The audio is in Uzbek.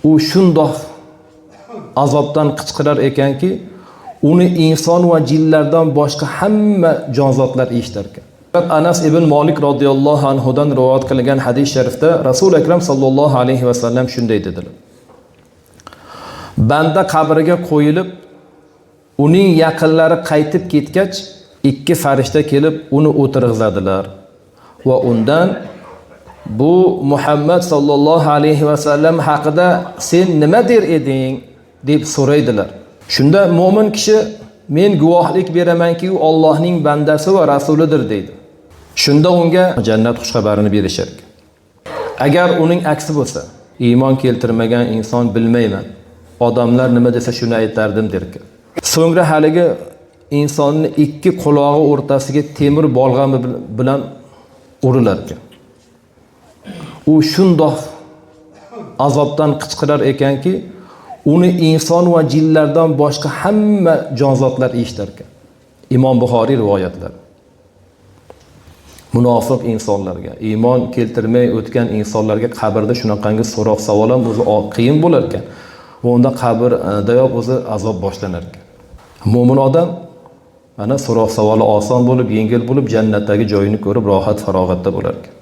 U shundoq azobdan qichqirar ekanki, uni inson va jinlardan boshqa hamma jonzotlar eshitar ekan. Anas ibn Molik roziyallohu anhudan rivoyat qilingan hadis sharifda Rasul Akram sallallohu alayhi vasallam shunday dedilar: Banda qabriga qo'yilib, uning yaqinlari qaytib ketgach, ikki farishta kelib uni o'tirg'izadilar va undan: "Bu Muhammad sallallohu alayhi vasallam haqida sen nima der eding?" deb so'raydilar. Shunda mo'min kishi: "Men guvohlik beramanki, u Allohning bandasi va rasulidir", deydi. Shunda unga jannat xushxabarini berishar ekan. Agar uning aksi bo'lsa, iymon keltirmagan inson: "Bilmayman, odamlar nima desa, shuni aytardim", der ekan. So'ngra haligi insonni ikki qulog'i o'rtasiga temir bolg'ami bilan urilar ekan. U shundoq azobdan qichqirar ekanki, uni inson va jinlardan boshqa hamma jonzotlar eshitar ekan. Imom Buxoriy rivoyatlari. Munofiq insonlarga, iymon keltirmay o'tgan insonlarga qabrda shunaqangi so'roq savol ham o'zi qiyin bo'lar ekan va unda qabrdayoq o'zi azob boshlanar ekan. Mo'min odam mana so'roq savoli oson bo'lib, yengil bo'lib, jannatdagi joyini ko'rib, rohat farog'atda bo'lar ekan.